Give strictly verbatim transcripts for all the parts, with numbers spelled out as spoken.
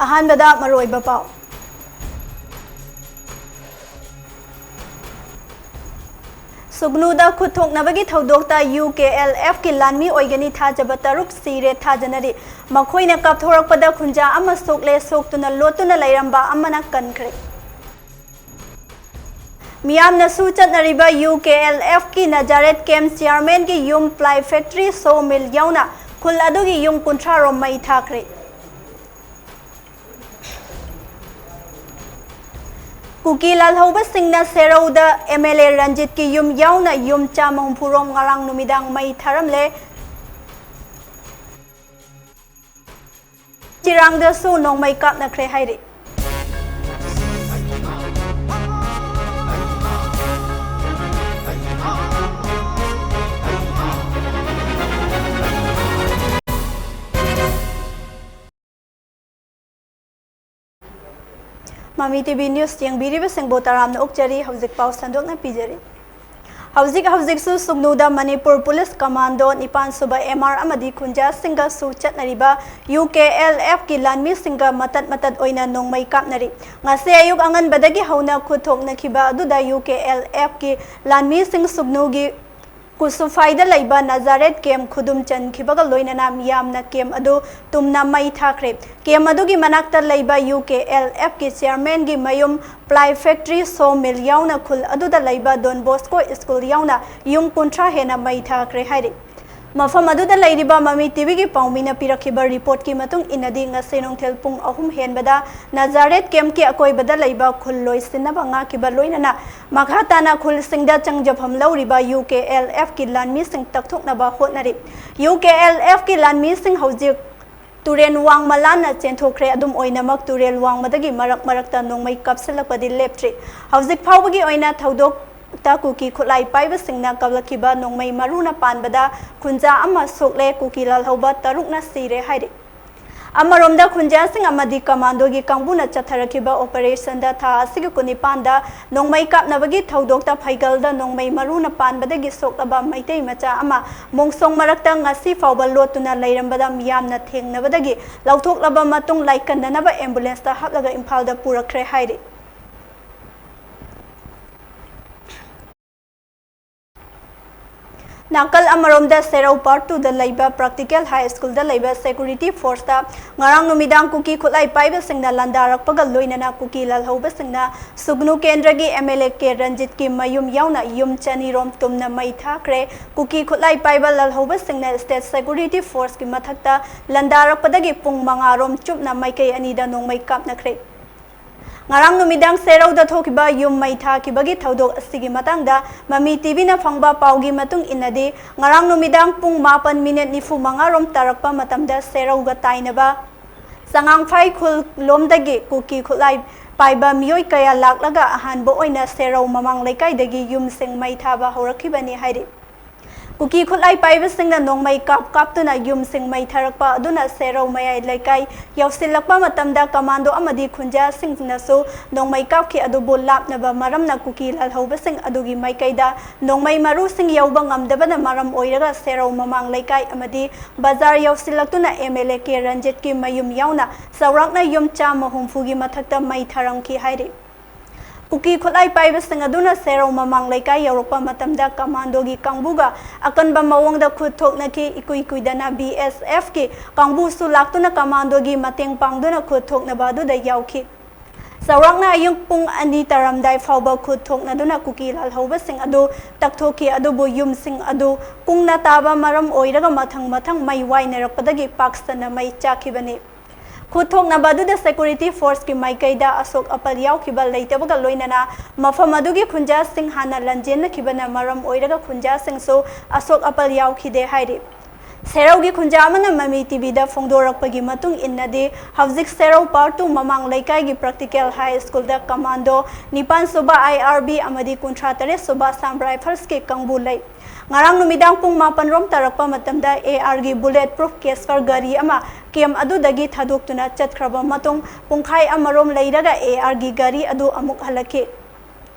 ꯑꯍꯥꯟꯕꯗ ꯃꯔꯨꯑꯣꯏꯕ ꯄꯥꯎ꯫ ꯁꯨꯒꯅꯨꯗ ꯈꯨꯠ ꯊꯣꯛꯅꯕꯒꯤ ꯊꯧꯗꯣꯛꯇ UKLFꯀꯤ ꯂꯥꯟꯃꯤ ꯑꯣꯏꯒꯅꯤ ꯊꯥꯖꯕ ꯇꯔꯨꯛ ꯁꯤꯔꯦ ꯊꯥꯖꯅꯔꯤ꯫ ꯃꯈꯣꯏꯅ ꯀꯥꯞꯊꯣꯔꯛꯄꯗ ꯈꯨꯟꯖꯥ ꯑꯃ ꯁꯣꯛꯂꯦ, ꯁꯣꯛꯇꯨꯅ ꯂꯣꯠꯇꯨꯅ ꯂꯩꯔꯝꯕ ꯑꯃꯅ ꯀꯟꯈ꯭ꯔꯦ꯫ ꯃꯤꯌꯥꯝꯅꯁꯨ ꯆꯠꯅꯔꯤꯕ UKLFꯀꯤ ꯅꯖꯥꯔꯦꯠ ꯀꯦꯝ ꯆꯤꯌꯥꯔꯃꯦꯟꯒꯤ ꯌꯨꯝ, ꯄ꯭ꯂꯥꯏ ꯐꯦꯛꯇꯔꯤ, ꯁꯣ ꯃꯤꯜ ꯌꯥꯎꯅ ꯈꯨꯜ ꯑꯗꯨꯒꯤ ꯌꯨꯝ ꯀꯨꯟꯊ꯭ꯔꯥ ꯔꯣꯝ ꯃꯩ ꯊꯥꯈ꯭ꯔꯦ꯫ ꯀꯨꯀꯤ ꯂꯥꯜꯍꯧꯕꯁꯤꯡꯅ ꯁꯦꯔꯧꯗ MLA ꯔꯟꯖꯤꯠꯀꯤ ꯌꯨꯝ ꯌꯥꯎꯅ ꯌꯨꯝ ꯆꯥꯝꯃ ꯍꯨꯝꯐꯨ ꯔꯣꯝ ꯉꯔꯥꯡ ꯅꯨꯃꯤꯗꯥꯡ ꯃꯩ ꯊꯥꯔꯝꯂꯦ꯫ ꯆꯤꯔꯥꯡꯗꯁꯨ ꯅꯣꯡꯃꯩ ꯀꯥꯞꯅꯈ꯭ꯔꯦ ꯍꯥꯏꯔꯤ꯫ ꯃꯃꯤ TV News ꯌꯦꯡꯕꯤꯔꯤꯕꯁꯤꯡꯕꯨ ꯇꯔꯥꯝꯅ ꯑꯣꯛꯆꯔꯤ꯫ ꯍꯧꯖꯤꯛ ꯄꯥꯎ ꯁꯟꯗꯣꯛꯅ ꯄꯤꯖꯔꯤ꯫ ꯍꯧꯖꯤꯛ ꯍꯧꯖꯤꯛꯁꯨ ꯁꯨꯒꯅꯨꯗ ꯃꯅꯤꯄꯨꯔ ꯄꯨꯂꯤꯁ ꯀꯃꯥꯟꯗꯣ ꯅꯤꯄꯥꯟ ꯁꯨꯕ MR ꯑꯃꯗꯤ ꯈꯨꯟꯖꯥꯁꯤꯡꯒꯁꯨ ꯆꯠꯅꯔꯤꯕ UKLFꯀꯤ ꯂꯥꯟꯃꯤꯁꯤꯡꯒ ꯃꯇꯠ ꯃꯇꯠ ꯑꯣꯏꯅ ꯅꯣꯡꯃꯩ ꯀꯥꯞꯅꯔꯤ꯫ ꯉꯁꯤ ꯑꯌꯨꯛ ꯑꯉꯟꯕꯗꯒꯤ ꯍꯧꯅ ꯈꯨꯠ ꯊꯣꯛꯅꯈꯤꯕ ꯑꯗꯨꯗ UKLFꯀꯤ ꯂꯥꯟꯃꯤꯁꯤꯡ ꯁꯨꯒꯅꯨꯒꯤ ꯀꯨꯁꯨꯐꯥꯏꯗ ꯂꯩꯕ ꯅꯖꯥꯔꯦꯠ ꯀꯦꯝ ꯈꯨꯗꯨꯝ ꯆꯟꯈꯤꯕꯒ ꯂꯣꯏꯅꯅ ꯃꯤꯌꯥꯝꯅ ꯀꯦꯝ ꯑꯗꯨ ꯇꯨꯝꯅ ꯃꯩ ꯊꯥꯈ꯭ꯔꯦ꯫ ꯀꯦꯝ ꯑꯗꯨꯒꯤ ꯃꯅꯥꯛꯇ ꯂꯩꯕ UKLFꯀꯤ ꯆꯤꯌꯥꯔꯃꯦꯟꯒꯤ ꯃꯌꯨꯝ, ꯄ꯭ꯂꯥꯏ ꯐꯦꯛꯇꯔꯤ, ꯁꯣ ꯃꯤꯜ ꯌꯥꯎꯅ ꯈꯨꯜ ꯑꯗꯨꯗ ꯂꯩꯕ ꯗꯣꯟ ꯕꯣꯁꯀꯣ ꯁ꯭ꯀꯨꯜ ꯌꯥꯎꯅ ꯌꯨꯝ ꯀꯨꯟꯊ꯭ꯔꯥ ꯍꯦꯟꯅ ꯃꯩ ꯊꯥꯈ꯭ꯔꯦ ꯍꯥꯏꯔꯤ꯫ ꯃꯐꯝ ꯑꯗꯨꯗ ꯂꯩꯔꯤꯕ ꯃꯃꯤ TVꯒꯤ ꯄꯥꯎꯃꯤꯅ ꯄꯤꯔꯛꯈꯤꯕ ꯔꯤꯄꯣꯔꯠꯀꯤ ꯃꯇꯨꯡ ꯏꯟꯅꯗꯤ, ꯉꯁꯤ ꯅꯨꯡꯊꯤꯜ ꯄꯨꯡ ꯑꯍꯨꯝ ꯍꯦꯟꯕꯗ ꯅꯖꯥꯔꯦꯠ ꯀꯦꯝꯞꯀꯤ ꯑꯀꯣꯏꯕꯗ ꯂꯩꯕ ꯈꯨꯜ ꯂꯣꯏꯁꯤꯟꯅꯕ ꯉꯥꯛꯈꯤꯕ ꯂꯣꯏꯅꯅ ꯃꯈꯥ ꯇꯥꯅ ꯈꯨꯜꯁꯤꯡꯗ ꯆꯪꯖꯐꯝ ꯂꯧꯔꯤꯕ UKLFꯀꯤ ꯂꯥꯟꯃꯤꯁꯤꯡ ꯇꯛꯊꯣꯛꯅꯕ ꯍꯣꯠꯅꯔꯤ꯫ UKLFꯀꯤ ꯂꯥꯟꯃꯤꯁꯤꯡ ꯍꯧꯖꯤꯛ ꯇꯨꯔꯦꯜ ꯋꯥꯡꯃ ꯂꯥꯟꯅ ꯆꯦꯟꯊꯣꯛꯈ꯭ꯔꯦ꯫ ꯑꯗꯨꯝ ꯑꯣꯏꯅꯃꯛ, ꯇꯨꯔꯦꯜ ꯋꯥꯡꯃꯗꯒꯤ ꯃꯔꯛ ꯃꯔꯛꯇ ꯅꯣꯡꯃꯩ ꯀꯥꯞꯁꯤꯜꯂꯛꯄꯗꯤ ꯂꯦꯞꯇ꯭ꯔꯤ꯫ ꯍꯧꯖꯤꯛ ꯐꯥꯎꯕꯒꯤ ꯑꯣꯏꯅ ꯊꯧꯗꯣꯛꯇ ꯀꯨꯀꯤ ꯈꯨꯠꯂꯥꯏ ꯄꯥꯏꯕꯁꯤꯡꯅ ꯀꯥꯞꯂꯛꯈꯤꯕ ꯅꯣꯡꯃꯩ ꯃꯔꯨꯅ ꯄꯥꯟꯕꯗ ꯈꯨꯟꯖꯥ ꯑꯃ ꯁꯣꯛꯂꯦ, ꯀꯨꯀꯤ ꯂꯥꯜꯍꯧꯕ ꯇꯔꯨꯛꯅ ꯁꯤꯔꯦ ꯍꯥꯏꯔꯤ꯫ ꯑꯃꯔꯣꯝꯗ, ꯈꯨꯟꯖꯥꯁꯤꯡ ꯑꯃꯗꯤ ꯀꯃꯥꯟꯗꯣꯒꯤ ꯀꯥꯡꯕꯨꯅ ꯆꯠꯊꯔꯛꯈꯤꯕ ꯑꯣꯄꯔꯦꯁꯟꯗ ꯊꯥ ꯑꯁꯤꯒꯤ ꯀꯨꯟꯅꯤꯄꯥꯟꯗ ꯅꯣꯡꯃꯩ ꯀꯥꯞꯅꯕꯒꯤ ꯊꯧꯗꯣꯛꯇ ꯐꯩꯒꯜꯗ ꯅꯣꯡꯃꯩ ꯃꯔꯨꯅ ꯄꯥꯟꯕꯗꯒꯤ ꯁꯣꯛꯂꯕ ꯃꯩꯇꯩ ꯃꯆꯥ ꯑꯃ ꯃꯣꯡꯁꯣꯡ ꯃꯔꯛꯇ ꯉꯁꯤ ꯐꯥꯎꯕ ꯂꯣꯠꯇꯨꯅ ꯂꯩꯔꯝꯕꯗ ꯃꯤꯌꯥꯝꯅ ꯊꯦꯡꯅꯕꯗꯒꯤ ꯂꯧꯊꯣꯛꯂꯕ ꯃꯇꯨꯡ ꯂꯥꯏꯀꯟꯅꯅꯕ ꯑꯦꯝꯕꯨꯂꯦꯟꯁꯇ ꯍꯥꯞꯂꯒ ꯏꯝꯐꯥꯜꯗ ꯄꯨꯔꯛꯈ꯭ꯔꯦ ꯍꯥꯏꯔꯤ꯫ ꯅꯥꯀꯜ ꯑꯃꯔꯣꯝꯗ, ꯁꯦꯔꯧ ꯄꯥꯔꯠ ꯇꯨꯗ ꯂꯩꯕ ꯄ꯭ꯔꯥꯛꯇꯤꯀꯦꯜ ꯍꯥꯏ ꯁ꯭ꯀꯨꯜꯗ ꯂꯩꯕ ꯁꯦꯀꯨꯔꯤꯇꯤ ꯐꯣꯔꯁꯇ ꯉꯔꯥꯡ ꯅꯨꯃꯤꯗꯥꯡ ꯀꯨꯀꯤ ꯈꯨꯠꯂꯥꯏ ꯄꯥꯏꯕꯁꯤꯡꯅ ꯂꯥꯟꯗꯥꯔꯛꯄꯒ ꯂꯣꯏꯅꯅ ꯀꯨꯀꯤ ꯂꯥꯜꯍꯧꯕꯁꯤꯡꯅ ꯁꯨꯒꯅꯨ ꯀꯦꯟꯗ꯭ꯔꯒꯤ ꯑꯦꯝ ꯑꯦꯜ ꯑꯦ ꯀꯦ ꯔꯟꯖꯤꯠꯀꯤ ꯃꯌꯨꯝ ꯌꯥꯎꯅ ꯌꯨꯝ ꯆꯅꯤꯔꯣꯝ ꯇꯨꯝꯅ ꯃꯩ ꯊꯥꯈ꯭ꯔꯦ꯫ ꯀꯨꯀꯤ ꯈꯨꯠꯂꯥꯏ ꯄꯥꯏꯕ ꯂꯥꯜꯍꯧꯕꯁꯤꯡꯅ ꯁ꯭ꯇꯦꯠ ꯁꯦꯀꯨꯔꯤꯇꯤ ꯐꯣꯔꯁꯀꯤ ꯃꯊꯛꯇ ꯂꯥꯟꯗꯥꯔꯛꯄꯗꯒꯤ ꯄꯨꯡ ꯃꯉꯥꯔꯣꯝ ꯆꯨꯞꯅ ꯃꯥꯏꯀꯩ ꯑꯅꯤꯗ ꯅꯣꯡꯃꯩ ꯀꯥꯞꯅꯈ꯭ꯔꯦ꯫ ꯉꯔꯥꯡ ꯅꯨꯃꯤꯗꯥꯡ ꯁꯦꯔꯧꯗ ꯊꯣꯛꯈꯤꯕ ꯌꯨꯝ ꯃꯩ ꯊꯥꯈꯤꯕꯒꯤ ꯊꯧꯗꯣꯛ ꯑꯁꯤꯒꯤ ꯃꯇꯥꯡꯗ ꯃꯃꯤ ꯇꯤꯚꯤꯅ ꯐꯪꯕ ꯄꯥꯎꯒꯤ ꯃꯇꯨꯡ ꯏꯟꯅꯗꯤ, ꯉꯔꯥꯡ ꯅꯨꯃꯤꯗꯥꯡ ꯄꯨꯡ ꯃꯥꯄꯟ ꯃꯤꯅꯤꯠ ꯅꯤꯐꯨ ꯃꯉꯥ ꯔꯣꯝ ꯇꯥꯔꯛꯄ ꯃꯇꯝꯗ ꯁꯦꯔꯧꯒ ꯇꯥꯏꯅꯕ ꯆꯉꯥꯡꯐꯥꯏ ꯈꯨꯜ ꯂꯣꯝꯗꯒꯤ ꯀꯨꯀꯤ ꯈꯨꯠꯂꯥꯏ ꯄꯥꯏꯕ ꯃꯤꯑꯣꯏ ꯀꯌꯥ ꯂꯥꯛꯂꯒ ꯑꯍꯥꯟꯕ ꯑꯣꯏꯅ ꯁꯦꯔꯧ ꯃꯃꯥꯡ ꯂꯩꯀꯥꯏꯗꯒꯤ ꯌꯨꯝꯁꯤꯡ ꯃꯩ ꯊꯥꯕ ꯍꯧꯔꯛꯈꯤꯕꯅꯤ ꯍꯥꯏꯔꯤ꯫ ꯀꯨꯀꯤ ꯈꯨꯠꯂꯥꯏ ꯄꯥꯏꯕꯁꯤꯡꯅ ꯅꯣꯡꯃꯩ ꯀꯥꯞ ꯀꯥꯞꯇꯨꯅ ꯌꯨꯝꯁꯤꯡ ꯃꯩ ꯊꯥꯔꯛꯄ ꯑꯗꯨꯅ ꯁꯦꯔꯧ ꯃꯌꯥꯏ ꯂꯩꯀꯥꯏ ꯌꯧꯁꯤꯜꯂꯛꯄ ꯃꯇꯝꯗ ꯀꯃꯥꯟꯗꯣ ꯑꯃꯗꯤ ꯈꯨꯟꯖꯥꯁꯤꯡꯅꯁꯨ ꯅꯣꯡꯃꯩ ꯀꯥꯞꯈꯤ꯫ ꯑꯗꯨꯕꯨ ꯂꯥꯞꯅꯕ ꯃꯔꯝꯅ ꯀꯨꯀꯤ ꯂꯥꯜꯍꯧꯕꯁꯤꯡ ꯑꯗꯨꯒꯤ ꯃꯥꯏꯀꯩꯗ ꯅꯣꯡꯃꯩ ꯃꯔꯨꯁꯤꯡ ꯌꯧꯕ ꯉꯝꯗꯕꯅ ꯃꯔꯝ ꯑꯣꯏꯔꯒ ꯁꯦꯔꯧ ꯃꯃꯥꯡ ꯂꯩꯀꯥꯏ ꯑꯃꯗꯤ ꯕꯖꯥꯔ ꯌꯧꯁꯤꯜꯂꯛꯇꯨꯅ ꯑꯦꯝ ꯑꯦꯜ ꯑꯦ ꯀꯦ ꯔꯟꯖꯤꯠꯀꯤ ꯃꯌꯨꯝ ꯌꯥꯎꯅ ꯆꯥꯎꯔꯥꯛꯅ ꯌꯨꯝ ꯆꯥꯝꯃ ꯍꯨꯝꯐꯨꯒꯤ ꯃꯊꯛꯇ ꯃꯩ ꯊꯥꯔꯝꯈꯤ ꯍꯥꯏꯔꯤ꯫ ꯀꯨꯀꯤ ꯈꯨꯠꯂꯥꯏ ꯄꯥꯏꯕꯁꯤꯡ ꯑꯗꯨꯅ ꯁꯦꯔꯧ ꯃꯃꯥꯡ ꯂꯩꯀꯥꯏ ꯌꯧꯔꯛꯄ ꯃꯇꯝꯗ ꯀꯃꯥꯟꯗꯣꯒꯤ ꯀꯥꯡꯕꯨꯒ ꯑꯀꯟꯕ ꯃꯑꯣꯡꯗ ꯈꯨꯠ ꯊꯣꯛꯅꯈꯤ꯫ ꯏꯀꯨꯏ ꯀꯨꯏꯗꯅ ꯕꯤ ꯑꯦꯁ ꯑꯦꯐꯀꯤ ꯀꯥꯡꯕꯨꯁꯨ ꯂꯥꯛꯇꯨꯅ ꯀꯃꯥꯟꯗꯣꯒꯤ ꯃꯇꯦꯡ ꯄꯥꯡꯗꯨꯅ ꯈꯨꯠ ꯊꯣꯛꯅꯕ ꯑꯗꯨꯗ ꯌꯥꯎꯈꯤ꯫ ꯆꯥꯎꯔꯥꯛꯅ ꯑꯌꯨꯛ ꯄꯨꯡ ꯑꯅꯤ ꯇꯥꯔꯝꯗꯥꯏ ꯐꯥꯎꯕ ꯈꯨꯠ ꯊꯣꯛꯅꯗꯨꯅ ꯀꯨꯀꯤ ꯂꯥꯜꯍꯧꯕꯁꯤꯡ ꯑꯗꯨ ꯇꯛꯊꯣꯛꯈꯤ꯫ ꯑꯗꯨꯕꯨ ꯌꯨꯝꯁꯤꯡ ꯑꯗꯨ ꯀꯨꯡꯅ ꯇꯥꯕ ꯃꯔꯝ ꯑꯣꯏꯔꯒ ꯃꯊꯪ ꯃꯊꯪ ꯃꯩ ꯋꯥꯏꯅꯔꯛꯄꯗꯒꯤ ꯄꯥꯛ ꯁꯟꯅ ꯃꯩ ꯆꯥꯛꯈꯤꯕꯅꯤ꯫ ꯈꯨꯠ ꯊꯣꯛꯅꯕ ꯑꯗꯨꯗ ꯁꯦꯀꯨꯔꯤꯇꯤ ꯐꯣꯔꯁꯀꯤ ꯃꯥꯏꯀꯩꯗ ꯑꯁꯣꯛ ꯑꯄꯜ ꯌꯥꯎꯈꯤꯕ ꯂꯩꯇꯕꯒ ꯂꯣꯏꯅꯅ ꯃꯐꯝ ꯑꯗꯨꯒꯤ ꯈꯨꯟꯖꯥꯁꯤꯡ ꯍꯥꯟꯅ ꯂꯥꯟꯖꯦꯟꯅꯈꯤꯕꯅ ꯃꯔꯝ ꯑꯣꯏꯔꯒ ꯈꯨꯟꯖꯥꯁꯤꯡꯁꯨ ꯑꯁꯣꯛ ꯑꯄꯜ ꯌꯥꯎꯈꯤꯗꯦ ꯍꯥꯏꯔꯤ꯫ ꯁꯦꯔꯧꯒꯤ ꯈꯨꯟꯖꯥ ꯑꯃꯅ ꯃꯃꯤ ꯇꯤꯚꯤꯗ ꯐꯣꯡꯗꯣꯔꯛꯄꯒꯤ ꯃꯇꯨꯡ ꯏꯟꯅꯗꯤ, ꯍꯧꯖꯤꯛ ꯁꯦꯔꯧ ꯄꯥꯔꯠ ꯇꯨ ꯃꯃꯥꯡ ꯂꯩꯀꯥꯏꯒꯤ ꯄ꯭ꯔꯥꯛꯇꯤꯀꯦꯜ ꯍꯥꯏ ꯁ꯭ꯀꯨꯜꯗ ꯀꯃꯥꯟꯗꯣ ꯅꯤꯄꯥꯟ ꯁꯨꯕ ꯑꯥꯏ ꯑꯥꯔ ꯕꯤ ꯑꯃꯗꯤ ꯀꯨꯟꯊ꯭ꯔꯥ ꯇꯔꯦꯠ ꯁꯨꯕ ꯑꯁꯥꯝ ꯔꯥꯏꯐꯜꯁꯀꯤ ꯀꯥꯡꯕꯨ ꯂꯩ꯫ ꯉꯔꯥꯡ ꯅꯨꯃꯤꯗꯥꯡ ꯄꯨꯡ ꯃꯥꯄꯟ ꯔꯣꯝ ꯇꯥꯔꯛꯄ ꯃꯇꯝꯗ ꯑꯦ ꯑꯥꯔꯒꯤ ꯕꯨꯂꯦꯠ ꯄ꯭ꯔꯨꯐ ꯀꯦꯁꯐꯔ ꯒꯥꯔꯤ ꯑꯃ ꯀꯦꯝ ꯑꯗꯨꯗꯒꯤ ꯊꯥꯗꯣꯛꯇꯨꯅ ꯆꯠꯈ꯭ꯔꯕ ꯃꯇꯨꯡ ꯄꯨꯡꯈꯥꯏ ꯑꯃꯔꯣꯝ ꯂꯩꯔꯒ ꯑꯦ ꯑꯥꯔꯒꯤ ꯒꯥꯔꯤ ꯑꯗꯨ ꯑꯃꯨꯛ ꯍꯜꯂꯛꯈꯤ꯫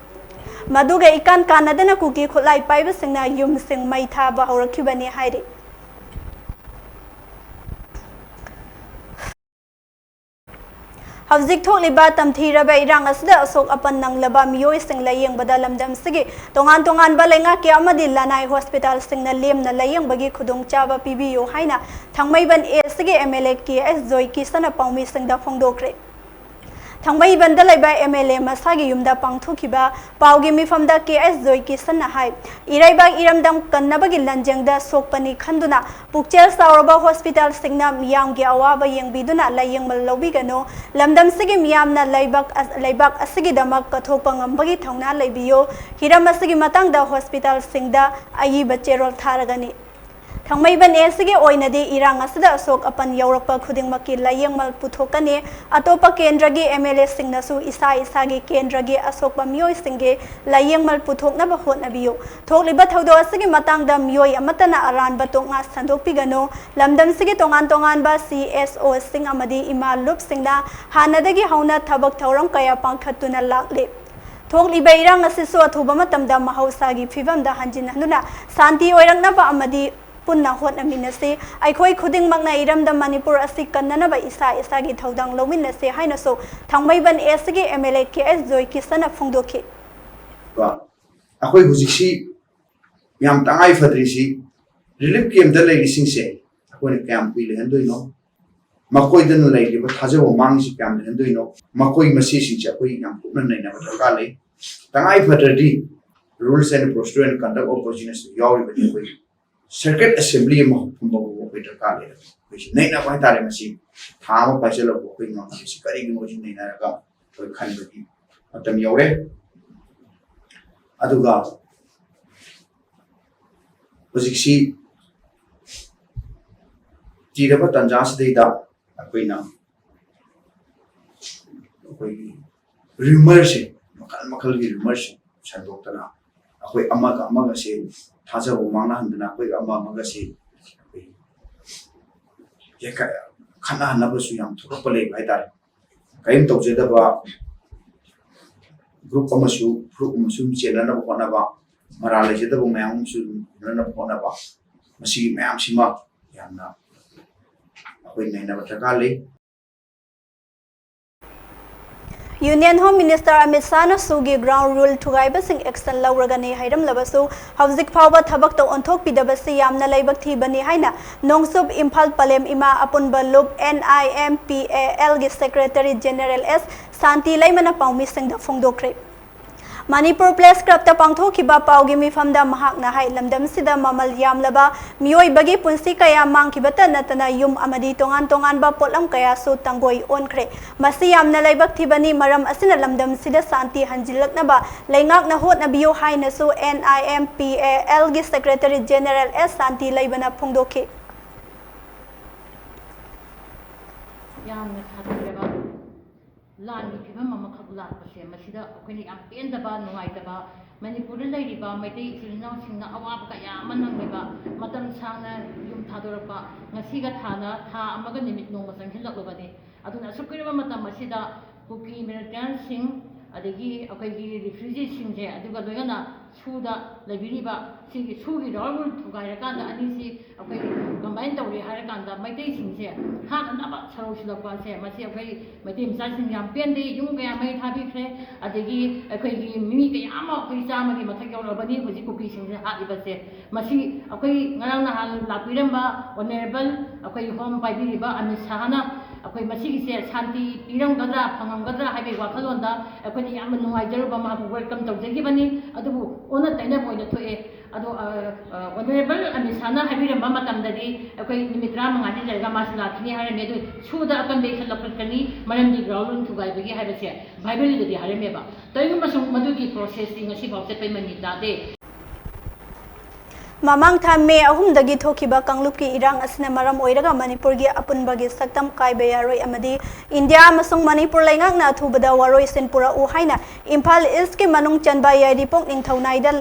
ꯃꯗꯨꯒ ꯏꯀꯥꯟ ꯀꯥꯟꯅꯗꯅ ꯀꯨꯀꯤ ꯈꯨꯠꯂꯥꯏ ꯄꯥꯏꯕꯁꯤꯡꯅ ꯌꯨꯝꯁꯤꯡ ꯃꯩ ꯊꯥꯕ ꯍꯧꯔꯛꯈꯤꯕꯅꯤ ꯍꯥꯏꯔꯤ꯫ ꯍꯧꯖꯤꯛ ꯊꯣꯛꯂꯤꯕ ꯇꯝꯊꯤꯔꯕ ꯏꯔꯥꯡ ꯑꯁꯤꯗ ꯑꯁꯣꯛ ꯑꯄꯟ ꯅꯪꯂꯕ ꯃꯤꯑꯣꯏꯁꯤꯡ ꯂꯥꯌꯦꯡꯕꯗ ꯂꯝꯗꯝꯁꯤꯒꯤ ꯇꯣꯉꯥꯟ ꯇꯣꯉꯥꯟꯕ ꯂꯩꯉꯥꯛꯀꯤ ꯑꯃꯗꯤ ꯂꯅꯥꯏ ꯍꯣꯁꯄꯤꯇꯥꯜꯁꯤꯡꯅ ꯂꯦꯝꯅ ꯂꯥꯌꯦꯡꯕꯒꯤ ꯈꯨꯗꯣꯡꯆꯥꯕ ꯄꯤꯕꯤꯌꯨ ꯍꯥꯏꯅ ꯊꯥꯡꯃꯩꯕꯟ ꯑꯦꯁꯀꯤ ꯑꯦꯝ ꯑꯦꯜ ꯑꯦ ꯀꯦ ꯑꯦꯁ ꯖꯣꯏ ꯀꯤꯁꯟꯅ ꯄꯥꯎꯃꯤꯁꯤꯡꯗ ꯐꯣꯡꯗꯣꯛꯈ꯭ꯔꯦ꯫ ꯊꯥꯡꯃꯩꯕꯟꯗ ꯂꯩꯕ ꯑꯦꯝ ꯑꯦꯜ ꯑꯦ ꯃꯁꯥꯒꯤ ꯌꯨꯝꯗ ꯄꯥꯡꯊꯣꯛꯈꯤꯕ ꯄꯥꯎꯒꯤ ꯃꯤꯐꯝꯗ ꯀꯦ ꯑꯦꯁ ꯖꯣꯏ ꯀꯤꯁꯟꯅ ꯍꯥꯏ, ꯏꯔꯩꯕꯥꯛ ꯏꯔꯝꯗꯝ ꯀꯟꯅꯕꯒꯤ ꯂꯟꯖꯦꯡꯗ ꯁꯣꯛꯄꯅꯤ ꯈꯟꯗꯨꯅ ꯄꯨꯛꯆꯦꯜ ꯆꯥꯎꯔꯕ ꯍꯣꯁꯄꯤꯇꯥꯜꯁꯤꯡꯅ ꯃꯤꯌꯥꯝꯒꯤ ꯑꯋꯥꯕ ꯌꯦꯡꯕꯤꯗꯨꯅ ꯂꯥꯌꯦꯡꯕ ꯂꯧꯕꯤꯒꯅꯨ꯫ ꯂꯝꯗꯝꯁꯤꯒꯤ ꯃꯤꯌꯥꯝꯅ ꯂꯩꯕꯥꯛ ꯑ-, ꯂꯩꯕꯥꯛ ꯑꯁꯤꯒꯤꯗꯃꯛ ꯀꯠꯊꯣꯛꯄ ꯉꯝꯕꯒꯤ ꯊꯧꯅꯥ ꯂꯩꯕꯤꯌꯨ꯫ ꯍꯤꯔꯝ ꯑꯁꯤꯒꯤ ꯃꯇꯥꯡꯗ ꯍꯣꯁꯄꯤꯇꯥꯜꯁꯤꯡꯗ ꯑꯏꯕ ꯆꯦꯔꯣꯜ ꯊꯥꯔꯒꯅꯤ꯫ ꯊꯥꯡꯃꯩꯕꯟ ꯑꯦꯁꯤꯒꯤ ꯑꯣꯏꯅꯗꯤ ꯏꯔꯥꯡ ꯑꯁꯤꯗ ꯑꯁꯣꯛ ꯑꯄꯟ ꯌꯥꯎꯔꯛꯄ ꯈꯨꯗꯤꯡꯃꯛꯀꯤ ꯂꯥꯌꯦꯡꯃꯜ ꯄꯨꯊꯣꯛꯀꯅꯤ꯫ ꯑꯇꯣꯞꯄ ꯀꯦꯟꯗ꯭ꯔꯒꯤ ꯑꯦꯝ ꯑꯦꯜ ꯑꯦꯁꯤꯡꯅꯁꯨ ꯏꯁꯥ ꯏꯁꯥꯒꯤ ꯀꯦꯟꯗ꯭ꯔꯒꯤ ꯑꯁꯣꯛꯄ ꯃꯤꯑꯣꯏꯁꯤꯡꯒꯤ ꯂꯥꯌꯦꯡꯃꯜ ꯄꯨꯊꯣꯛꯅꯕ ꯍꯣꯠꯅꯕꯤꯌꯨ꯫ ꯊꯣꯛꯂꯤꯕ ꯊꯧꯗꯣꯛ ꯑꯁꯤꯒꯤ ꯃꯇꯥꯡꯗ ꯃꯤꯑꯣꯏ ꯑꯃꯠꯇꯅ ꯑꯔꯥꯟꯕ ꯇꯣꯛꯅ ꯁꯟꯗꯣꯛꯄꯤꯒꯅꯨ꯫ ꯂꯝꯗꯝꯁꯤꯒꯤ ꯇꯣꯉꯥꯟ ꯇꯣꯉꯥꯟꯕ ꯁꯤ ꯑꯦꯁ ꯑꯣꯁꯤꯡ ꯑꯃꯗꯤ ꯏꯃꯥ ꯂꯨꯞꯁꯤꯡꯅ ꯍꯥꯟꯅꯗꯒꯤ ꯍꯧꯅ ꯊꯕꯛ ꯊꯧꯔꯝ ꯀꯌꯥ ꯄꯥꯡꯈꯠꯇꯨꯅ ꯂꯥꯛꯂꯤ꯫ ꯊꯣꯛꯂꯤꯕ ꯏꯔꯥꯡ ꯑꯁꯤꯁꯨ ꯑꯊꯨꯕ ꯃꯇꯝꯗ ꯃꯍꯧꯁꯥꯒꯤ ꯐꯤꯕꯝꯗ ꯍꯟꯖꯤꯟꯍꯟꯗꯨꯅ ꯁꯥꯟꯇꯤ ꯑꯣꯏꯔꯛꯅꯕ ꯑꯃꯗꯤ ꯄꯨꯟꯅ ꯍꯣꯠꯅꯃꯤꯟꯅꯁꯤ꯫ ꯑꯩꯈꯣꯏ ꯈꯨꯗꯤꯡꯃꯛꯅ ꯏꯔꯝꯗꯝ ꯃꯅꯤꯄꯨꯔ ꯑꯁꯤ ꯀꯟꯅꯅꯕ ꯏꯁꯥ ꯏꯁꯥꯒꯤ ꯊꯧꯗꯥꯡ ꯂꯧꯃꯤꯟꯅꯁꯤ ꯍꯥꯏꯅꯁꯨ ꯊꯥꯡꯃꯩꯕꯟ ꯑꯦꯁꯤꯒꯤ ꯑꯦꯝ ꯑꯦꯜ ꯑꯦ ꯀꯦ ꯑꯦꯁ ꯖꯣꯏ ꯀꯤꯁꯟꯅ ꯐꯣꯡꯗꯣꯛꯈꯤ꯫ ꯑꯩꯈꯣꯏ ꯍꯧꯖꯤꯛꯁꯤ ꯌꯥꯝ ꯇꯉꯥꯏ ꯐꯗ꯭ꯔꯤꯁꯤ ꯔꯤꯂꯤꯐ ꯀꯦꯝꯞꯇ ꯂꯩꯔꯤꯁꯤꯡꯁꯦ ꯑꯩꯈꯣꯏꯅ ꯀꯌꯥꯝ ꯀꯨꯏ ꯂꯩꯍꯟꯗꯣꯏꯅꯣ? ꯃꯈꯣꯏꯗꯅ ꯂꯩꯔꯤꯕ ꯊꯥꯖꯕ ꯃꯥꯡꯉꯤꯁꯤ ꯀꯌꯥꯝ ꯂꯩꯍꯟꯗꯣꯏꯅꯣ? ꯃꯈꯣꯏ ꯃꯁꯤꯁꯤꯡꯁꯦ ꯑꯩꯈꯣꯏ ꯌꯥꯝ ꯀꯨꯞꯅ ꯅꯩꯅꯕ ꯗꯔꯀꯥꯔ ꯂꯩ꯫ ꯇꯉꯥꯏ ꯐꯗ꯭ꯔꯗꯤ rules and procedure and conduct of business ꯌꯥꯎꯔꯤꯕꯅꯤ꯫ ꯑꯩꯈꯣꯏ ꯁꯔꯀ꯭ꯌꯨꯠ ꯑꯦꯁꯦꯝꯕ꯭ꯂꯤ ꯑꯃ ꯐꯝꯕ ꯐꯥꯎꯕ ꯑꯩꯈꯣꯏ ꯗꯔꯀꯥꯔ ꯂꯩꯔꯦ꯫ ꯑꯩꯈꯣꯏꯁꯤ ꯅꯩꯅꯕ ꯍꯥꯏꯇꯥꯔꯦ꯫ ꯃꯁꯤ ꯊꯥ ꯑꯃ ꯄꯥꯏꯁꯤꯜꯂꯛꯄ ꯑꯩꯈꯣꯏ ꯉꯝꯗ꯭ꯔꯤꯁꯤ ꯀꯔꯤꯒꯤꯅꯣ ꯁꯤ ꯅꯩꯅꯔꯒ ꯑꯩꯈꯣꯏ ꯈꯟꯕꯒꯤ ꯃꯇꯝ ꯌꯧꯔꯦ꯫ ꯑꯗꯨꯒ ꯍꯧꯖꯤꯛꯁꯤ ꯊꯤꯔꯕ ꯇꯥꯟꯖꯥꯁꯤꯗꯩꯗ ꯑꯩꯈꯣꯏꯅ ꯑꯩꯈꯣꯏꯒꯤ ꯔꯤꯃꯔꯁꯦ, ꯃꯈꯜ ꯃꯈꯜꯒꯤ ꯔꯤꯃꯔꯁꯦ ꯁꯟꯗꯣꯛꯇꯅ ꯑꯩꯈꯣꯏ ꯑꯃꯒ ꯑꯃꯒꯁꯦ ꯊꯥꯖꯕ ꯃꯥꯡꯅꯍꯟꯗꯅ ꯑꯩꯈꯣꯏ ꯑꯃ ꯑꯃꯒꯁꯦ ꯑꯩꯈꯣꯏ ꯌꯦꯡꯈꯠ-, ꯈꯠꯅꯍꯟꯅꯕꯁꯨ ꯌꯥꯝ ꯊꯣꯛꯂꯛꯄ ꯂꯩꯕ ꯍꯥꯏꯇꯥꯔꯦ꯫ ꯀꯔꯤꯝ ꯇꯧꯖꯗꯕ ꯒ꯭ꯔꯨꯞ ꯑꯃꯁꯨ ꯐꯨꯔꯨꯞ ꯑꯃꯁꯨ ꯑꯗꯨꯝ ꯆꯦꯟꯅꯅꯕ ꯍꯣꯠꯅꯕ, ꯃꯔꯥꯜ ꯂꯩꯖꯗꯕ ꯃꯌꯥꯝ ꯑꯃꯁꯨ ꯑꯗꯨꯝ ꯎꯅꯅꯕ ꯍꯣꯠꯅꯕ, ꯃꯁꯤꯒꯤ ꯃꯌꯥꯝꯁꯤꯃ ꯌꯥꯝꯅ ꯑꯩꯈꯣꯏ ꯅꯩꯅꯕ ꯗꯔꯀꯥꯔ ꯂꯩ꯫ Union Home Minister Amit ꯁꯥꯍꯅ ꯁꯨꯒꯤ ground rule ꯊꯨꯒꯥꯏꯕꯁꯤꯡ action ꯂꯧꯔꯒꯅꯤ ꯍꯥꯏꯔꯝꯂꯕꯁꯨ, ꯍꯧꯖꯤꯛ ꯐꯥꯎꯕ ꯊꯕꯛꯇ ꯑꯣꯟꯊꯣꯛꯄꯤꯗꯕꯁꯤ ꯌꯥꯝꯅ ꯂꯥꯏꯕꯛ ꯊꯤꯕꯅꯤ ꯍꯥꯏꯅ ꯅꯣꯡꯆꯨꯞ ꯏꯝꯐꯥꯜ ꯄꯂꯦꯝ ꯏꯃꯥ ꯑꯄꯨꯟꯕ ꯂꯨꯞ, N I M P A L ꯒꯤ Secretary General S ꯁꯥꯟꯇꯤ ꯂꯩꯃꯅ ꯄꯥꯎꯃꯤꯁꯤꯡꯗ ꯐꯣꯡꯗꯣꯛꯈ꯭ꯔꯦ꯫ ꯃꯅꯤꯄꯨꯔ Press Club ꯇ ꯄꯥꯡꯊꯣꯛꯈꯤꯕ ꯄꯥꯎꯒꯤ ꯃꯤꯐꯝꯗ ꯃꯍꯥꯛꯅ ꯍꯥꯏ, ꯂꯝꯗꯝꯁꯤꯗ ꯃꯃꯜ ꯌꯥꯝꯂꯕ ꯃꯤꯑꯣꯏꯕꯒꯤ ꯄꯨꯟꯁꯤ ꯀꯌꯥ ꯃꯥꯡꯈꯤꯕꯇ ꯅꯠꯇꯅ ꯌꯨꯝ ꯑꯃꯗꯤ ꯇꯣꯉꯥꯟ ꯇꯣꯉꯥꯟꯕ ꯄꯣꯠꯂꯝ ꯀꯌꯥꯁꯨ ꯇꯥꯡꯒꯣꯏ ꯑꯣꯟꯈ꯭ꯔꯦ꯫ ꯃꯁꯤ ꯌꯥꯝꯅ ꯂꯥꯏꯕꯛ ꯊꯤꯕꯅꯤ꯫ ꯃꯔꯝ ꯑꯁꯤꯅ ꯂꯝꯗꯝꯁꯤꯗ ꯁꯥꯟꯇꯤ ꯍꯟꯖꯤꯜꯂꯛꯅꯕ ꯂꯩꯉꯥꯛꯅ ꯍꯣꯠꯅꯕꯤꯌꯨ ꯍꯥꯏꯅꯁꯨ N I M P A L ꯒꯤ Secretary General S ꯁꯥꯟꯇꯤ ꯂꯩꯕꯅ ꯐꯣꯡꯗꯣꯛꯈꯤ꯫ ꯌꯥꯝꯅ ꯁꯥꯊꯤꯔꯕ ꯂꯥꯟꯒꯤ ꯐꯤꯕꯝ ꯑꯃꯈꯛ ꯂꯥꯛꯄꯁꯦ, ꯃꯁꯤꯗ ꯑꯩꯈꯣꯏꯅ ꯌꯥꯝ ꯄꯦꯟꯗꯕ, ꯅꯨꯡꯉꯥꯏꯇꯕ, ꯃꯅꯤꯄꯨꯔꯗ ꯂꯩꯔꯤꯕ ꯃꯩꯇꯩ ꯏꯆꯤꯜ ꯏꯅꯥꯎꯁꯤꯡꯅ ꯑꯋꯥꯕ ꯀꯌꯥ ꯑꯃ ꯅꯪꯂꯤꯕ, ꯃꯇꯝ ꯁꯥꯡꯅ ꯌꯨꯝ ꯊꯥꯗꯣꯔꯛꯄ, ꯉꯁꯤꯒ ꯊꯥꯅ ꯊꯥ ꯑꯃꯒ ꯅꯨꯃꯤꯠ ꯅꯣꯡꯃ ꯆꯪꯁꯤꯜꯂꯛꯂꯕꯅꯤ꯫ ꯑꯗꯨꯅ ꯑꯁꯨꯛ ꯀꯨꯏꯔꯕ ꯃꯇꯝ ꯑꯁꯤꯗ ꯀꯨꯀꯤ militantꯁꯤꯡ, ꯑꯗꯒꯤ ꯑꯩꯈꯣꯏꯒꯤ refugeeꯁꯤꯡꯁꯦ, ꯑꯗꯨꯒ ꯂꯣꯏꯅꯅ ꯁꯨꯗ ꯂꯩꯕꯤꯔꯤꯕ ꯁꯤꯒꯤ ꯁꯨꯒꯤ ground rule ꯊꯨꯒꯥꯏꯔꯀꯥꯟꯗ ꯑꯅꯤꯁꯤ ꯑꯩꯈꯣꯏ combine ꯇꯧꯔꯦ ꯍꯥꯏꯔꯀꯥꯟꯗ ꯃꯩꯇꯩꯁꯤꯡꯁꯦ ꯍꯥꯠꯅꯅꯕ ꯁꯔꯧ ꯁꯤꯜꯂꯛꯄ ꯑꯁꯦ, ꯃꯁꯤ ꯑꯩꯈꯣꯏ ꯃꯩꯇꯩ ꯃꯆꯥꯁꯤꯡ ꯌꯥꯝ ꯄꯦꯟꯗꯦ꯫ ꯌꯨꯝ ꯀꯌꯥ ꯃꯩ ꯊꯥꯕꯤꯈ꯭ꯔꯦ, ꯑꯗꯒꯤ ꯑꯩꯈꯣꯏꯒꯤ ꯃꯤ ꯀꯌꯥ ꯑꯃ ꯑꯩꯈꯣꯏ ꯆꯥꯝꯃꯒꯤ ꯃꯊꯛ ꯌꯧꯔꯛꯑꯕꯅꯤ ꯍꯧꯖꯤꯛ ꯀꯨꯀꯤꯁꯤꯡꯁꯦ ꯍꯥꯠꯂꯤꯕꯁꯦ꯫ ꯃꯁꯤ ꯑꯩꯈꯣꯏ ꯉꯔꯥꯡ ꯅꯍꯥꯟ ꯂꯥꯛꯄꯤꯔꯝꯕ Honourable ꯑꯩꯈꯣꯏ Home ꯄꯥꯏꯕꯤꯔꯤꯕ ꯑꯃꯤꯠ ꯁꯥꯍꯅ ꯑꯩꯈꯣꯏ ꯃꯁꯤꯒꯤꯁꯦ ꯁꯥꯟꯇꯤ ꯄꯤꯔꯝꯒꯗ꯭ꯔꯥ, ꯐꯪꯉꯝꯒꯗ꯭ꯔꯥ ꯍꯥꯏꯕꯒꯤ ꯋꯥꯈꯜꯂꯣꯟꯗ ꯑꯩꯈꯣꯏꯅ ꯌꯥꯝꯅ ꯅꯨꯡꯉꯥꯏꯖꯔꯨꯕ, ꯃꯍꯥꯛꯄꯨ welcome ꯇꯧꯖꯈꯤꯕꯅꯤ꯫ ꯑꯗꯨꯕꯨ ꯑꯣꯟꯅ ꯇꯩꯅꯕ ꯑꯣꯏꯅ ꯊꯣꯛꯑꯦ꯫ ꯑꯗꯣ, ꯑ, ꯑ, Honourable ꯑꯃꯤꯠ ꯁꯥꯍꯅ ꯍꯥꯏꯕꯤꯔꯝꯕ ꯃꯇꯝꯗꯗꯤ ꯑꯩꯈꯣꯏ ꯅꯨꯃꯤꯠ ꯇꯔꯥꯃꯉꯥꯅꯤ ꯂꯩꯔꯒ ꯃꯥꯁꯤ ꯂꯥꯛꯈꯤꯅꯤ ꯍꯥꯏꯔꯝꯃꯦ꯫ ꯑꯗꯨ ꯁꯨꯗ ꯑꯀꯟꯕ ꯏꯊꯠ ꯂꯧꯈꯠꯀꯅꯤ, ꯃꯔꯝꯗꯤ ground rule ꯊꯨꯒꯥꯏꯕꯒꯤ ꯍꯥꯏꯕꯁꯦ ꯚꯥꯏꯕꯜꯗꯗꯤ ꯍꯥꯏꯔꯝꯃꯦꯕ꯫ ꯇꯧꯏꯒꯨꯝꯕꯁꯨꯡ ꯃꯗꯨꯒꯤ processꯇꯤ ꯉꯁꯤꯐꯥꯎ ꯆꯠꯄꯩ ꯃꯃꯤ ꯇꯥꯗꯦ꯫ ꯃꯃꯥꯡ ꯊꯥ ꯃꯦ ꯑꯍꯨꯝꯗꯒꯤ ꯊꯣꯛꯈꯤꯕ ꯀꯥꯡꯂꯨꯞꯀꯤ ꯏꯔꯥꯡ ꯑꯁꯤꯅ ꯃꯔꯝ ꯑꯣꯏꯔꯒ ꯃꯅꯤꯄꯨꯔꯒꯤ ꯑꯄꯨꯟꯕꯒꯤ ꯁꯛꯇꯝ ꯀꯥꯏꯕ ꯌꯥꯔꯣꯏ ꯑꯃꯗꯤ ꯏꯟꯗꯤꯌꯥ ꯑꯃꯁꯨꯡ ꯃꯅꯤꯄꯨꯔ ꯂꯩꯉꯥꯛꯅ ꯑꯊꯨꯕꯗ ꯋꯥꯔꯣꯏꯁꯤꯟ ꯄꯨꯔꯛꯎ ꯍꯥꯏꯅ ꯏꯝꯐꯥꯜ Eastꯀꯤ ꯃꯅꯨꯡ ꯆꯟꯕ ꯌꯥꯏꯔꯤꯄꯣꯛ ꯅꯤꯡꯊꯧꯅꯥꯏꯗ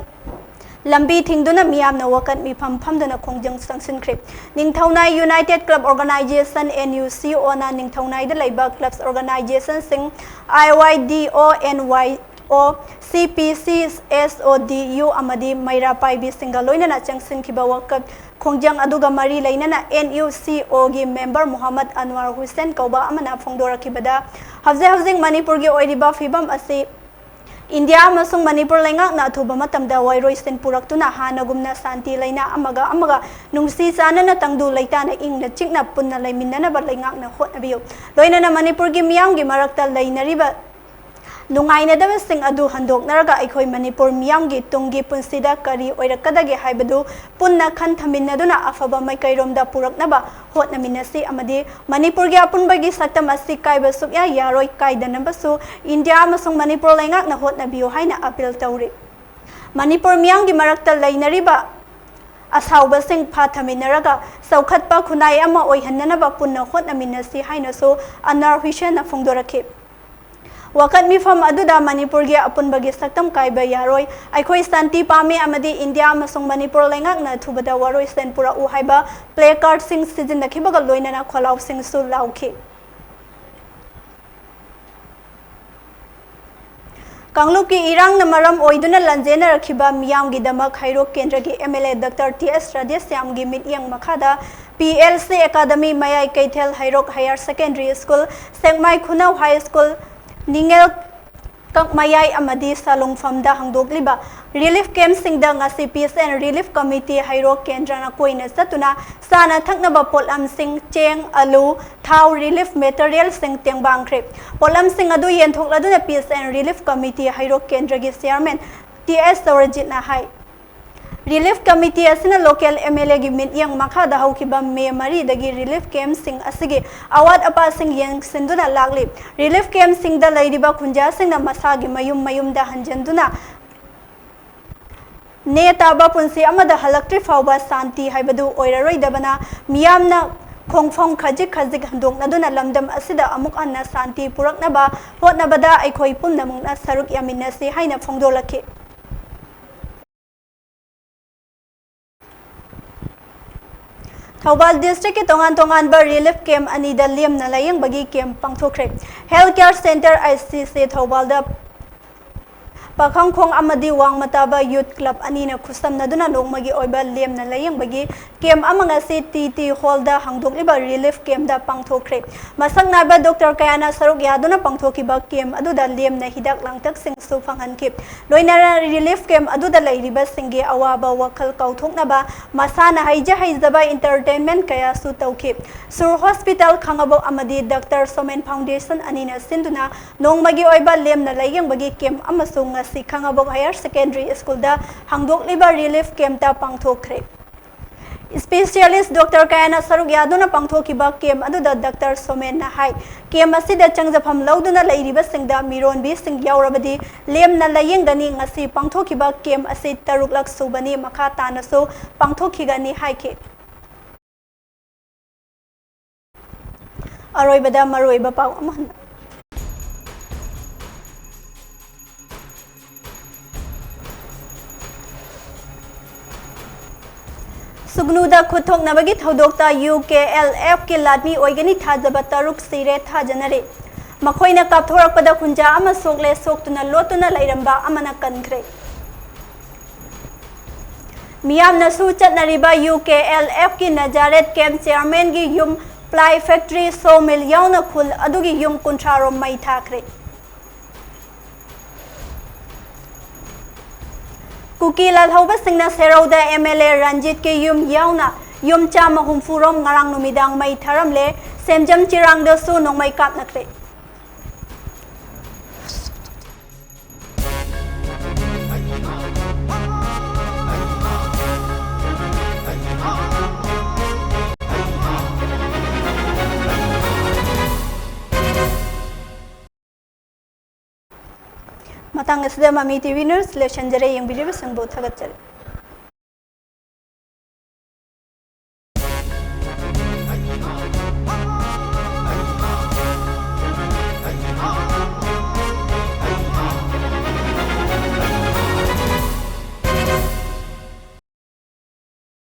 ꯂꯝꯕꯤ ꯊꯤꯡꯗꯨꯅ ꯃꯤꯌꯥꯝꯅ ꯋꯥꯀꯠ ꯃꯤꯐꯝ ꯐꯝꯗꯨꯅ ꯈꯣꯡꯖꯪ ꯆꯪꯁꯤꯟꯈ꯭ꯔꯦ꯫ ꯅꯤꯡꯊꯧꯅꯥꯏ United Club Organization, N U C O ꯅ ꯅꯤꯡꯊꯧꯅꯥꯏꯗ ꯂꯩꯕ clubs organizationꯁꯤꯡ I Y D O, N Y O, C P C, S O D U ꯑꯃꯗꯤ ꯃꯩꯔꯥ ꯄꯥꯏꯕꯤꯁꯤꯡꯒ ꯂꯣꯏꯅꯅ ꯆꯪꯁꯤꯟꯈꯤꯕ ꯋꯥꯀꯠ ꯈꯣꯡꯖꯪ ꯑꯗꯨꯒ ꯃꯔꯤ ꯂꯩꯅꯅ N U C O ꯒꯤ member ꯃꯨꯍꯝꯃꯗ ꯑꯟꯋꯥꯔ ꯍꯨꯁꯦꯟ ꯀꯧꯕ ꯑꯃꯅ ꯐꯣꯡꯗꯣꯔꯛꯈꯤꯕꯗ, ꯍꯧꯖꯤꯛ ꯍꯧꯖꯤꯛ ꯃꯅꯤꯄꯨꯔꯒꯤ ꯑꯣꯏꯔꯤꯕ ꯐꯤꯕꯝ ꯑꯁꯤ ꯏꯟꯗꯤꯌꯥ ꯑꯃꯁꯨꯡ ꯃꯅꯤꯄꯨꯔ ꯂꯩꯉꯥꯛꯅ ꯑꯊꯨꯕ ꯃꯇꯝꯗ ꯋꯥꯔꯣꯏꯁꯤꯟ ꯄꯨꯔꯛꯇꯨꯅ ꯍꯥꯟꯅꯒꯨꯝꯅ ꯁꯥꯟꯇꯤ ꯂꯩꯅ ꯑꯃꯒ ꯑꯃꯒ ꯅꯨꯡꯁꯤ ꯆꯥꯟꯅꯅ ꯇꯪꯗꯨ ꯂꯩꯇꯥꯅ ꯏꯪꯅ ꯆꯤꯛꯅ ꯄꯨꯟꯅ ꯂꯩꯃꯤꯟꯅꯅꯕ ꯂꯩꯉꯥꯛꯅ ꯍꯣꯠꯅꯕꯤꯌꯨ꯫ ꯂꯣꯏꯅꯅ ꯃꯅꯤꯄꯨꯔꯒꯤ ꯃꯤꯌꯥꯝꯒꯤ ꯃꯔꯛꯇ ꯂꯩꯅꯔꯤꯕ ꯅꯨꯡꯉꯥꯏꯅꯗꯕꯁꯤꯡ ꯑꯗꯨ ꯍꯟꯗꯣꯛꯅꯔꯒ ꯑꯩꯈꯣꯏ ꯃꯅꯤꯄꯨꯔ ꯃꯤꯌꯥꯝꯒꯤ ꯇꯨꯡꯒꯤ ꯄꯨꯟꯁꯤꯗ ꯀꯔꯤ ꯑꯣꯏꯔꯛꯀꯗꯒꯦ ꯍꯥꯏꯕꯗꯨ ꯄꯨꯟꯅ ꯈꯟꯊꯃꯤꯟꯅꯗꯨꯅ ꯑꯐꯕ ꯃꯥꯏꯀꯩꯔꯣꯝꯗ ꯄꯨꯔꯛꯅꯕ ꯍꯣꯠꯅꯃꯤꯟꯅꯁꯤ ꯑꯃꯗꯤ ꯃꯅꯤꯄꯨꯔꯒꯤ ꯑꯄꯨꯟꯕꯒꯤ ꯁꯛꯇꯝ ꯑꯁꯤ ꯀꯥꯏꯕ ꯁꯨꯛꯌꯥ ꯌꯥꯔꯣꯏ꯫ ꯀꯥꯏꯗꯅꯕꯁꯨ ꯏꯟꯗꯤꯌꯥ ꯑꯃꯁꯨꯡ ꯃꯅꯤꯄꯨꯔ ꯂꯩꯉꯥꯛꯅ ꯍꯣꯠꯅꯕꯤꯌꯨ ꯍꯥꯏꯅ appeal ꯇꯧꯔꯤ꯫ ꯃꯅꯤꯄꯨꯔ ꯃꯤꯌꯥꯝꯒꯤ ꯃꯔꯛꯇ ꯂꯩꯅꯔꯤꯕ ꯑꯁꯥꯎꯕꯁꯤꯡ ꯐꯥꯊꯃꯤꯟꯅꯔꯒ ꯆꯥꯎꯈꯠꯄ ꯈꯨꯟꯅꯥꯏ ꯑꯃ ꯑꯣꯏꯍꯟꯅꯅꯕ ꯄꯨꯟꯅ ꯍꯣꯠꯅꯃꯤꯟꯅꯁꯤ ꯍꯥꯏꯅꯁꯨ ꯑꯟꯋꯥꯔ ꯍꯨꯁꯦꯟꯅ ꯐꯣꯡꯗꯣꯔꯛꯈꯤ꯫ ꯋꯥꯀꯠ ꯃꯤꯐꯝ ꯑꯗꯨꯗ ꯃꯅꯤꯄꯨꯔꯒꯤ ꯑꯄꯨꯟꯕꯒꯤ ꯁꯛꯇꯝ ꯀꯥꯏꯕ ꯌꯥꯔꯣꯏ, ꯑꯩꯈꯣꯏ ꯁꯥꯟꯇꯤ ꯄꯥꯝꯃꯤ ꯑꯃꯗꯤ ꯏꯟꯗꯤꯌꯥ ꯑꯃꯁꯨꯡ ꯃꯅꯤꯄꯨꯔ ꯂꯩꯉꯥꯛꯅ ꯊꯨꯕꯗ ꯋꯥꯔꯣꯏꯁꯤꯟ ꯄꯨꯔꯛꯎ ꯍꯥꯏꯕ placardꯁꯤꯡ ꯁꯤꯖꯤꯟꯅꯈꯤꯕꯒ ꯂꯣꯏꯅꯅ ꯈꯣꯜꯂꯥꯎꯁꯤꯡꯁꯨ ꯂꯥꯎꯈꯤ꯫ ꯀꯥꯡꯂꯨꯞꯀꯤ ꯏꯔꯥꯡꯅ ꯃꯔꯝ ꯑꯣꯏꯗꯨꯅ ꯂꯥꯟꯖꯦꯟꯅꯔꯛꯈꯤꯕ ꯃꯤꯌꯥꯝꯒꯤꯗꯃꯛ ꯍꯩꯔꯣꯛ ꯀꯦꯟꯗ꯭ꯔꯒꯤ M L A Doctor T S ꯔꯥꯙꯦꯁ꯭ꯌꯥꯝꯒꯤ ꯃꯤꯠꯌꯦꯡ ꯃꯈꯥꯗ P L C Academy, ꯃꯌꯥꯏ ꯀꯩꯊꯦꯜ ꯍꯩꯔꯣꯛ Higher Secondary School, ꯁꯦꯛꯃꯥꯏ ꯈꯨꯅꯧ High School, ꯅꯤꯡꯉꯦꯜ ꯀꯛꯃꯌꯥꯏ ꯑꯃꯗꯤ ꯁꯥꯂꯨꯡꯐꯝꯗ ꯍꯥꯡꯗꯣꯛꯂꯤꯕ relief campꯁꯤꯡꯗ ꯉꯁꯤ Peace and Relief Committee ꯍꯩꯔꯣꯛ ꯀꯦꯟꯗ꯭ꯔꯅ ꯀꯣꯏꯅ ꯆꯠꯇꯨꯅ ꯆꯥꯅ ꯊꯛꯅꯕ ꯄꯣꯠꯂꯝꯁꯤꯡ, ꯆꯦꯡ, ꯑꯂꯨ, ꯊꯥꯎ, relief materialꯁꯤꯡ ꯇꯦꯡꯕꯥꯡꯈ꯭ꯔꯦ꯫ ꯄꯣꯠꯂꯝꯁꯤꯡ ꯑꯗꯨ ꯌꯦꯟꯊꯣꯛꯂꯗꯨꯅ Peace and Relief Committee ꯍꯩꯔꯣꯛ ꯀꯦꯟꯗ꯭ꯔꯒꯤ chairman T S ꯁꯧꯔꯖꯤꯠꯅ ꯍꯥꯏ꯫ Relief Committee ꯑꯁꯤꯅ local M L Aꯒꯤ ꯃꯤꯠꯌꯦꯡ ꯃꯈꯥꯗ ꯍꯧꯈꯤꯕ ꯃꯦ ꯃꯔꯤꯗꯒꯤ relief campꯁꯤꯡ ꯑꯁꯤꯒꯤ ꯑꯋꯥꯠ ꯑꯄꯥꯁꯤꯡ ꯌꯦꯡꯁꯤꯟꯗꯨꯅ ꯂꯥꯛꯂꯤ꯫ Relief campꯁꯤꯡꯗ ꯂꯩꯔꯤꯕ ꯈꯨꯟꯖꯥꯁꯤꯡꯅ ꯃꯁꯥꯒꯤ ꯃꯌꯨꯝ ꯃꯌꯨꯝꯗ ꯍꯟꯖꯤꯟꯗꯨꯅ ꯅꯦ ꯇꯥꯕ ꯄꯨꯟꯁꯤ ꯑꯃꯗ ꯍꯜꯂꯛꯇ꯭ꯔꯤ ꯐꯥꯎꯕ ꯁꯥꯟꯇꯤ ꯍꯥꯏꯕꯗꯨ ꯑꯣꯏꯔꯔꯣꯏꯗꯕꯅ, ꯃꯤꯌꯥꯝꯅ ꯈꯣꯡꯐꯝ ꯈꯖꯤꯛ ꯈꯖꯤꯛ ꯍꯟꯗꯣꯛꯅꯗꯨꯅ ꯂꯝꯗꯝ ꯑꯁꯤꯗ ꯑꯃꯨꯛ ꯍꯟꯅ ꯁꯥꯟꯇꯤ ꯄꯨꯔꯛꯅꯕ ꯍꯣꯠꯅꯕꯗ ꯑꯩꯈꯣꯏ ꯄꯨꯝꯅꯃꯛꯅ ꯁꯔꯨꯛ ꯌꯥꯃꯤꯟꯅꯁꯤ ꯍꯥꯏꯅ ꯐꯣꯡꯗꯣꯛꯂꯛꯈꯤ꯫ ꯊꯧꯕꯥꯜ ꯗꯤꯁꯇ꯭ꯔꯤꯛꯀꯤ ꯇꯣꯉꯥꯟ ꯇꯣꯉꯥꯟꯕ ꯔꯤꯂꯤꯐ ꯀꯦꯝꯞ ꯑꯅꯤꯗ ꯂꯦꯝꯅ ꯂꯥꯌꯦꯡꯕꯒꯤ ꯀꯦꯝꯞ ꯄꯥꯡꯊꯣꯛꯈ꯭ꯔꯦ꯫ Health care centre I C C ꯊꯧꯕꯥꯜꯗ ꯄꯥꯈꯪꯈꯣꯡ ꯑꯃꯗꯤ ꯋꯥꯡꯃꯇꯥꯕ ꯌꯨꯊ ꯀ꯭ꯂꯕ ꯑꯅꯤꯅ ꯈꯨꯠꯁꯝꯅꯗꯨꯅ ꯅꯣꯡꯃꯒꯤ ꯑꯣꯏꯕ ꯂꯦꯝꯅ ꯂꯥꯌꯦꯡꯕꯒꯤ ꯀꯦꯝꯞ ꯑꯃ ꯉꯁꯤ ꯇꯤ ꯇꯤ ꯍꯣꯜꯗ ꯍꯥꯡꯗꯣꯛꯂꯤꯕ ꯔꯤꯂꯤꯐ ꯀꯦꯝꯞꯇ ꯄꯥꯡꯊꯣꯛꯈ꯭ꯔꯦ꯫ ꯃꯁꯛ ꯅꯥꯏꯕ ꯗꯣꯛꯇꯔ ꯀꯌꯥꯅ ꯁꯔꯨꯛ ꯌꯥꯗꯨꯅ ꯄꯥꯡꯊꯣꯛꯈꯤꯕ ꯀꯦꯝꯞ ꯑꯗꯨꯗ ꯂꯦꯝꯅ ꯍꯤꯗꯥꯛ ꯂꯥꯡꯊꯛꯁꯤꯡꯁꯨ ꯐꯪꯍꯟꯈꯤ꯫ ꯂꯣꯏꯅꯅ ꯔꯤꯂꯤꯐ ꯀꯦꯝꯞ ꯑꯗꯨꯗ ꯂꯩꯔꯤꯕꯁꯤꯡꯒꯤ ꯑꯋꯥꯕ ꯋꯥꯈꯜ ꯀꯥꯎꯊꯣꯛꯅꯕ, ꯃꯁꯥꯅ ꯍꯩꯖ ꯍꯩꯖꯕ ꯏꯟꯇꯔꯇꯦꯟꯃꯦꯟ ꯀꯌꯥꯁꯨ ꯇꯧꯈꯤ꯫ ꯁꯨꯔ ꯍꯣꯁꯄꯤꯇꯥꯜ ꯈꯥꯉꯕꯣꯛ ꯑꯃꯗꯤ ꯗꯥꯛꯇꯔ ꯁꯣꯃꯦꯟ ꯐꯥꯎꯟꯗꯦꯁꯟ ꯑꯅꯤꯅ ꯁꯤꯟꯗꯨꯅ ꯅꯣꯡꯃꯒꯤ ꯑꯣꯏꯕ ꯂꯦꯝꯅ ꯂꯥꯌꯦꯡꯕꯒꯤ ꯀꯦꯝꯞ ꯑꯃꯁꯨ ꯉꯁꯤ ꯈꯥꯉꯕꯣꯛ ꯍꯥꯌꯔ ꯁꯦꯀꯦꯟꯗꯔꯤ ꯁ꯭ꯀꯨꯜꯗ ꯍꯥꯡꯗꯣꯛꯂꯤꯕ ꯔꯤꯂꯤꯐ ꯀꯦꯝꯞꯇ ꯄꯥꯡꯊꯣꯛꯈ꯭ꯔꯦ꯫ ꯏꯁꯄꯦꯁꯤꯌꯦꯂꯤꯁ ꯗꯣꯛꯇꯔ ꯀꯌꯥꯅ ꯁꯔꯨꯛ ꯌꯥꯗꯨꯅ ꯄꯥꯡꯊꯣꯛꯈꯤꯕ ꯀꯦꯝꯞ ꯑꯗꯨꯗ ꯗꯥꯛꯇꯔ ꯁꯣꯃꯦꯟꯅ ꯍꯥꯏ, ꯀꯦꯝꯞ ꯑꯁꯤꯗ ꯆꯪꯖꯐꯝ ꯂꯧꯗꯨꯅ ꯂꯩꯔꯤꯕꯁꯤꯡꯗ ꯃꯤꯔꯣꯟꯕꯤꯁꯤꯡ ꯌꯥꯎꯔꯕꯗꯤ ꯂꯦꯝꯅ ꯂꯥꯌꯦꯡꯒꯅꯤ꯫ ꯉꯁꯤ ꯄꯥꯡꯊꯣꯛꯈꯤꯕ ꯀꯦꯝꯞ ꯑꯁꯤ ꯇꯔꯨꯛꯂꯛ ꯁꯨꯕꯅꯤ, ꯃꯈꯥ ꯇꯥꯅꯁꯨ ꯄꯥꯡꯊꯣꯛꯈꯤꯒꯅꯤ ꯍꯥꯏꯈꯤ꯫ ꯑꯔꯣꯏꯕꯗ ꯃꯔꯨꯑꯣꯏꯕ ꯄꯥꯎ ꯑꯃ ꯍꯟꯅ꯫ ꯁꯨꯒꯅꯨꯗ ꯈꯨꯠ ꯊꯣꯛꯅꯕꯒꯤ ꯊꯧꯗꯣꯛꯇ ꯌꯨ ꯀꯦ ꯑꯦꯜ ꯑꯦꯐꯀꯤ ꯂꯥꯟꯃꯤ ꯑꯣꯏꯒꯅꯤ ꯊꯥꯖꯕ ꯇꯔꯨꯛ ꯁꯤꯔꯦ ꯊꯥꯖꯅꯔꯤ꯫ ꯃꯈꯣꯏꯅ ꯀꯥꯞꯊꯣꯔꯛꯄꯗ ꯈꯨꯟꯖꯥ ꯑꯃ ꯁꯣꯛꯂꯦ, ꯁꯣꯛꯇꯨꯅ ꯂꯣꯠꯇꯨꯅ ꯂꯩꯔꯝꯕ ꯑꯃꯅ ꯀꯟꯈ꯭ꯔꯦ꯫ ꯃꯤꯌꯥꯝꯅꯁꯨ ꯆꯠꯅꯔꯤꯕ ꯌꯨ ꯀꯦ ꯑꯦꯜ ꯑꯦꯐꯀꯤ ꯅꯖꯥꯔꯦꯠ ꯀꯦꯝꯞ ꯆꯤꯌꯥꯔꯃꯦꯟꯒꯤ ꯌꯨꯝ, ꯄ꯭ꯂꯥꯏ ꯐꯦꯛꯇꯔꯤ, ꯁꯣ ꯃꯤꯜ ꯌꯥꯎꯅ ꯈꯨꯜ ꯑꯗꯨꯒꯤ ꯌꯨꯝ ꯀꯨꯟꯊ꯭ꯔꯥ ꯔꯣꯝ ꯃꯩ ꯊꯥꯈ꯭ꯔꯦ꯫ ꯀꯨꯀꯤ ꯂꯥꯜꯍꯧꯕꯁꯤꯡꯅ ꯁꯦꯔꯧꯗ ꯑꯦꯝ ꯑꯦꯜ ꯑꯦ ꯔꯟꯖꯤꯠꯀꯤ ꯌꯨꯝ ꯌꯥꯎꯅ ꯌꯨꯝ ꯆꯥꯝꯃ ꯍꯨꯝꯐꯨ ꯔꯣꯝ ꯉꯔꯥꯡ ꯅꯨꯃꯤꯗꯥꯡ ꯃꯩ ꯊꯥꯔꯝꯂꯦ꯫ ꯁꯦꯝꯖꯝ ꯆꯤꯔꯥꯡꯗꯁꯨ ꯅꯣꯡꯃꯩ ꯀꯥꯞꯅꯈ꯭ꯔꯦ꯫ ꯃꯇꯥꯡ ꯑꯁꯤꯗ ꯃꯃꯤ ꯇꯤ ꯚꯤ ꯅ꯭ꯌꯨꯁ ꯂꯣꯏꯁꯤꯟꯖꯔꯦ꯫ ꯌꯦꯡꯕꯤꯔꯤꯕꯁꯤꯡꯕꯨ ꯊꯥꯒꯠꯆꯔꯤ꯫